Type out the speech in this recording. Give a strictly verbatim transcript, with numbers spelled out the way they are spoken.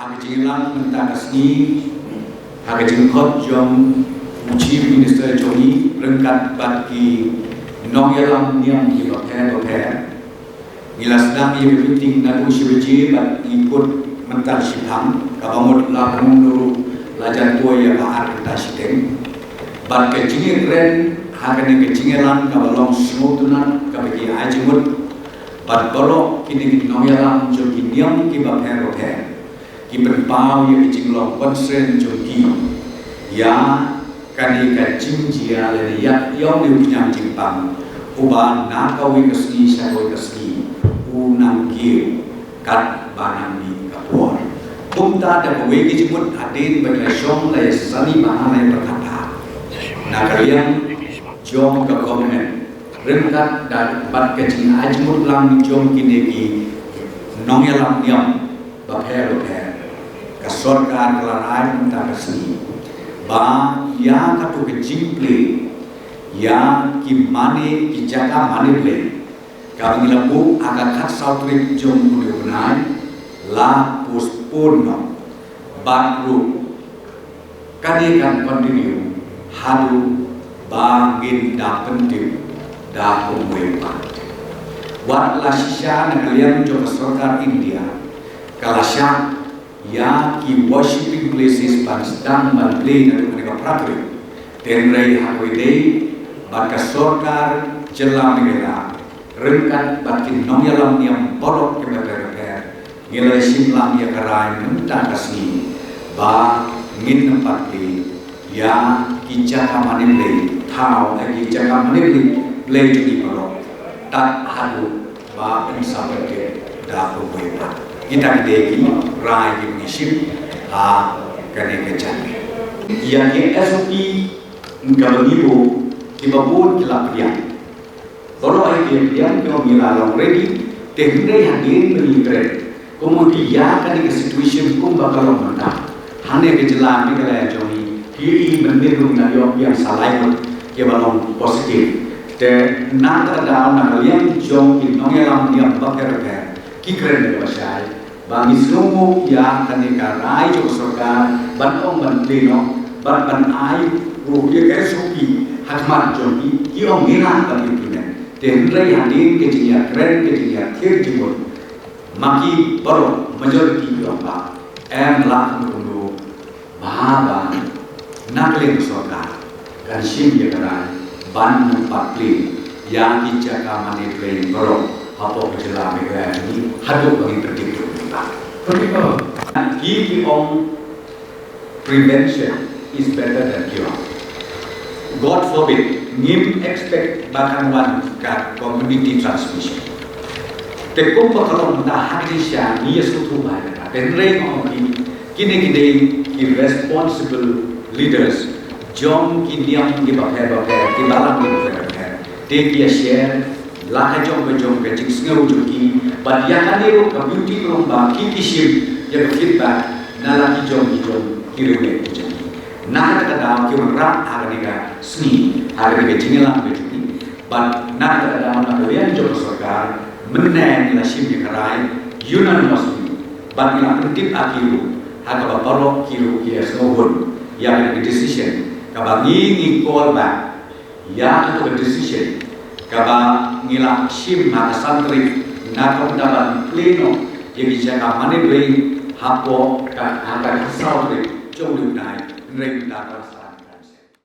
Ka jingïalang mynta ka sngi ha ka jingkhot jong u Chief Minister jong ngi ryngkat bad ki nongïalam niam kiba pher bapher. Ngi la sdang ïa ka meeting naduh shi baje bad ngi kut mynta shiphang, kaba mut la pynmynru la jan tuh ïa ka ar kynta shiteng. Bad ka jingïakren ha kane ka jingïalang kaba long sngewtynnat kaba ki ai jingmut bad baroh kine ki nongïalam jong ki niam kiba pher bapher ki pynpaw ïa ka jinglong concern jong ki ïa kane ka jingjia lane ïa ïa une u khñiang jingpang uba na kawei ka sngi sha kawei ka sngi u nang kiew katba nang mih ka por. Kumta da kawei ka jingmut hadien ba ki la shong la ïa sani ba ha la ïa pyrkhat na ka liang jong ka government ryngkat da bad ka jingai jingmut lang jong kine ki nongïalam niam bapher bapher. Ka sorkar ka la rai mynta ka sngi ba ïa katu ka jingplie ïa ki mane, ki jaka mane blei kaba ngi la buh ha ka khatsaw tarik jong une u bnai la postpone noh. Bad ruh kane kan continue haduh ba ngin da pyntip da kumwei pat. Wat la shisha na ka liang jong ka sorkar India ka la shah ïa ki worshipping places ban sdang ban plie naduh kane ka phra tarik. Hynrei ha kawei de bad ka sorkar jylla Meghalaya ryngkat bad ki nongïalam niam baroh kiba pher bapher ngi la shim lang ïa ka rai mynta ka sngi ba ngin ym pat plie ïa ki jaka mane blei, thaw, eh, ki jaka mane blei, blei jong ngi baroh tad haduh ba yn sa pyntip da kumwei pat. Kita ki dei ki rai kiba ngi shim ha kane ka janmiet. Ïa ki S O P kaba ngi buh kiba bun ki la pdiang. Baroh hi ki ïa pdiang ki ong ngi la long ready, te hynrei hadien ba ngi kren kum ki ïa kane ka situation kumba ka long mynta ha kane ka jylla Meghalaya jong ngi, ki ïohi mynnin ruh ngi la ïoh biang sa lai ngut kiba long positive. Te na kata ka daw na ka liang jong ki nongïalam niam bapher bapher ki kren da kaba shai ba ngi sngewnguh ïa kane ka rai jong ka sorkar ban ong ban plie noh bad ban ai ruh ïa ka S O P ha khmat jong ki, ki ong ngi lah ban implement. Te hynrei hadien ka jingïakren, ka jingïathir jingmut, ma ki baroh majority ki ong ba em lah kumno kumno. Ba, ba na ka liang sorkar kan shim ïa ka rai ban ym pat plie ïa ki jaka mane blei baroh hapoh ka jylla Meghalaya jong ngi haduh ba ngin pyntip da kumwei pat. Ki, ki ong prevention is better than cure. God forbid, ngim expect ba kan wan ka community transmission. Te kumba ka long mynta ha kane sha ngi ïa sngewthuh bha ïa kata. Te hynrei nga ong ki, kine ki dei ki responsible leaders jong ki niam kiba pher bapher, ki balang kiba pher bapher. Te ki ïa share la ka jong ka jong ka jingsngew jong ki. Bad ïa kane ruh ka beauty ka long ba ki, ki shim ïa ka feedback na la ki jong ki jong ki riewngeit ki jong ki. Na kata ka daw ki wanrah ha kane ka sngi, ha kane ka jingïalang ka jong ki. Bad na kata ka daw na ka liang jong ka sorkar mynne ngi la shim ïa ka rai unanimously. Bad ngi la pyntip ha ki ruh ha kaba baroh ki ruh ki ïa sngewhun ïa kane ka decision kaba ngi, ngi call back ïa katu ka decision kaba ngi la shim ha ka san tarik na ka bynta ban plie noh ïa ki jaka mane blei hapoh ka, ha ka khatsaw tarik jong une u bnai. Hynrei mynta ka